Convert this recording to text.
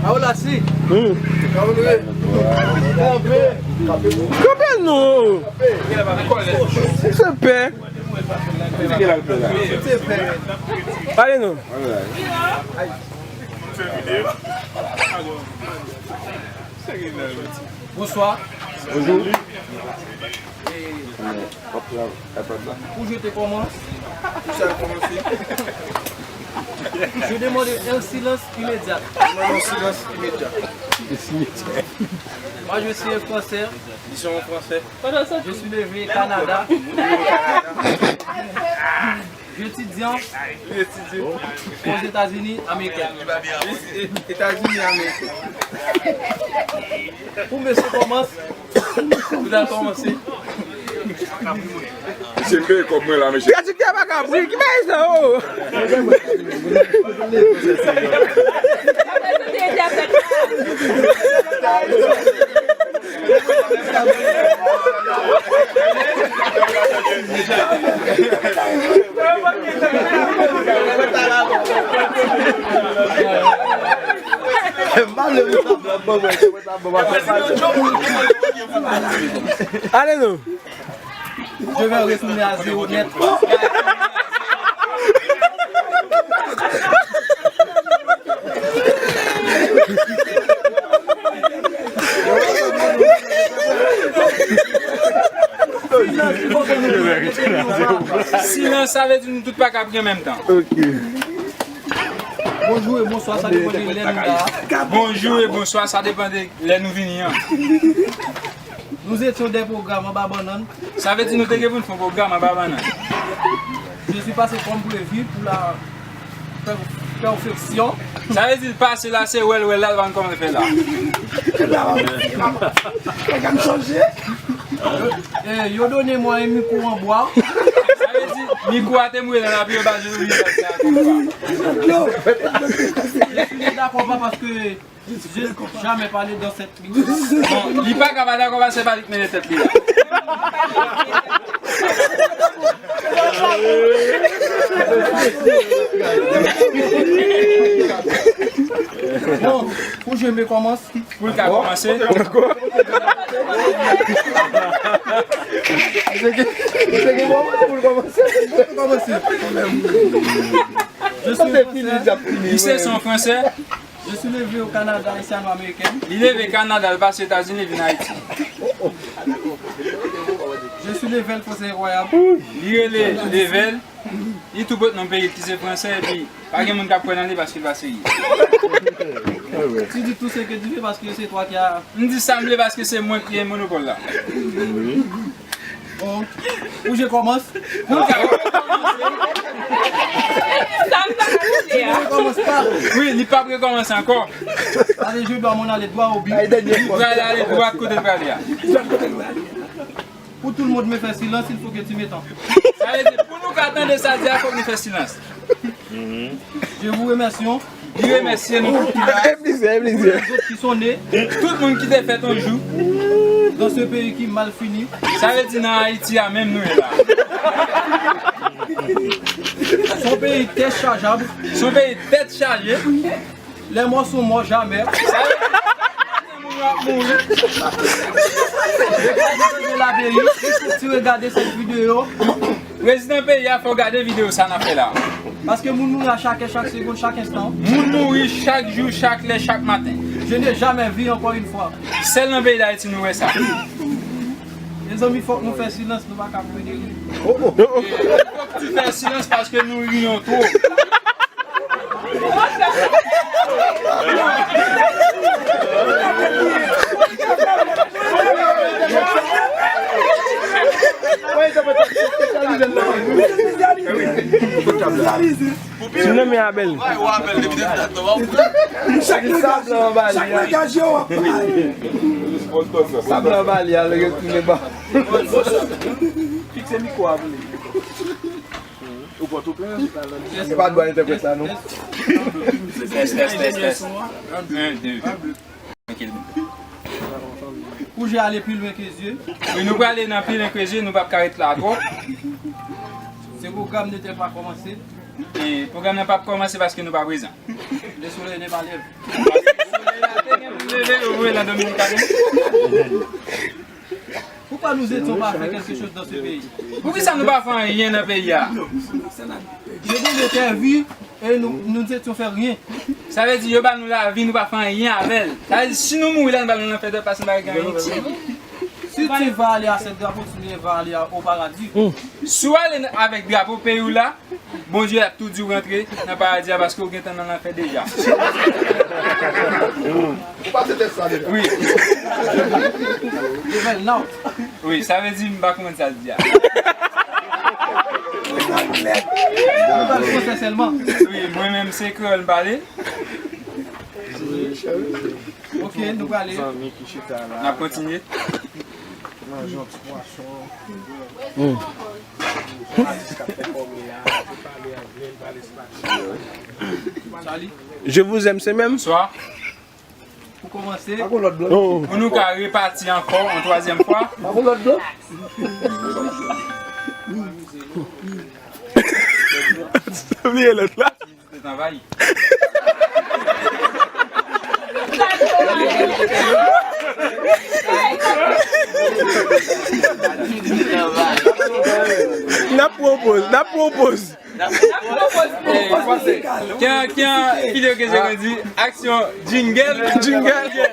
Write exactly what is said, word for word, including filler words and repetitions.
Awo la si. Hmm. Kanpe non. Se pè. Se pè. Pale non. Bonswa. Bonjou. Pou je te kòmanse, je demande un silence immédiat. Demande un silence immédiat. Moi, je suis un Français. Je suis un Français. Je suis levé au Canada. Étudiant aux États-Unis américains. Etazini Ameriken. Pou mesye kòmanse, pou ta kòmanse. Mesye, m peye kòb mwen la, mesye. Traducteur pa ka bri, ki bagay sa, oh? Ale non. Je vais retourner à zéro net. Silans, sa vle di nou tout pa ka priye an menm tan. Ok. Bonjou e bonswa, sa depann de lè nou la. Bonjou e bonswa, sa depann de lè nou vini an. Nous étions des programmes anba bannann. Sa vle di nou te gen pou n fè yon pwogram anba bannann. Je suis passé comme prévu pour la per-, perfection. Sa vle di l pase la, se wè l, wè l la, l pa konn kòman l fè la. Yo, eh, yo donné moi un micro en bois. Sa vle di, mikwo a te mouri nan lapli, yo ba l, yo ba l sa. Je suis d'accord, papa, parce que j'ai jamais parlé dans cette minute. Bon, li pa ka pa dakò paske se pa li k mennen tèt li la. Bon, pou je me kòmanse. Pou l ka kòmanse. Misye gen, misye gen bon manje pou l kòmanse. Kòmanse. Je suis français. Misye se yon Fransè. Je suis levé au Canada, haïtiano-américain. Li leve Kanada, l pase Etazini, vin Ayiti. Je suis level français incroyable. Li rele Level. Li tou pot nan peyi l ki se Fransè, epi pa gen moun k ap kwè nan li paske l pa serye. Tu dis tout ce que tu veux parce que c'est toi qui as... M di sa m vle paske se mwen ki gen monopòl la. Bon, pou je kòmanse. Pou l ka kòmanse. Epi sa m pa ka tande a. Je ne recommence pas. Wi, li p ap rekòmanse ankò. Allez, je dois m'en aller droit au but. Li pral ale dwat kote l prale a. Pour tout le monde me fait silence, il faut que tu m'étends. Sa vle di, pou nou ka tande sa l di a, fòk nou fè silans. Je vous remercie. Li remèsye nou tout ki la. E plizyè, e plizyè. Pour les autres qui sont nés. Tout moun ki te fèt yon jou. Dans ce pays qui mal finit. Sa vle di nan Ayiti a menm nou ye la. Son pays tèt chajab. Son peyi tèt chaje. Les morts sont morts jamais. Sa vle di, moun yo ap mouri. Regarde la vie, si tu regardes cette vidéo. Prezidan peyi a, fò w gade videyo sa n ap fè la. Paske moun mouri a chak è, chak segonn, chak enstan. Moun mouri chak jou, chak lè, chak maten. Je n'ai jamais vu encore une fois. Sèl nan peyi Dayiti nou wè sa. Mezanmi, fòk nou fè silans, nou pa ka pwede ri. Fòk ti fè silans paske nou ri yon twòp. Ti nonm Abèl. Sa blan anba li a. Sa blan anba li a, l retounen ba. Fikse mikwo a pou li. Ou Pòtoprens? Se pa dwa entèprèt la, non. Tès, tès, tès, tès. Un, deux. Pou je ale pi lwen ke Dye. Wi, nou prale nan pi lwen ke Dye, nou p ap ka ret la twòp. Ce programme n'était pas commencé. E pwogram nan p ap kòmanse paske nou pa prezan. Le soleil n'est pas levé. Leve yo voye nan Dominikani. Pourquoi nous étions pas fait quelque chose dans ce pays? Poukisa nou pa fè anyen nan peyi a? Yo donne terre vie et nous, nous étions fait rien. Sa vle di yo ba nou lavi, nou pa fè anyen avè l. Sa vle di si nou mouri la, nou pral nan lanfè dwèt pase nou pa gen anyen. Si tu vas aller à cette drapeau, tu vas aller au paradis. Si w ale avèk drapo peyi w la, Bondye ap tou di w rantre nan paradi a paske w gentan nan lanfè deja. Ou pase tès sa deja. Wi. Wi, sa vle di m pa konprann sa l di a. Nou pale fransè sèlman. Wi, mwen menm se kreyòl m pale. Ok, nou prale. Zanmi ki chita la. N ap kontinye. Manje yon ti pwason. Salut. Je vous aime, c'est même. Bonswa. Pou kòmanse. Pa gon lòt blan. Oh. Pou nou ka repati ankò yon twazyèm fwa. Pa gon lòt blan. Bliye lòt la. Travay. N ap pran yon poz, n ap pran yon poz. Ki an, ki an videyo ke se di, aksyon, jingle, jingle.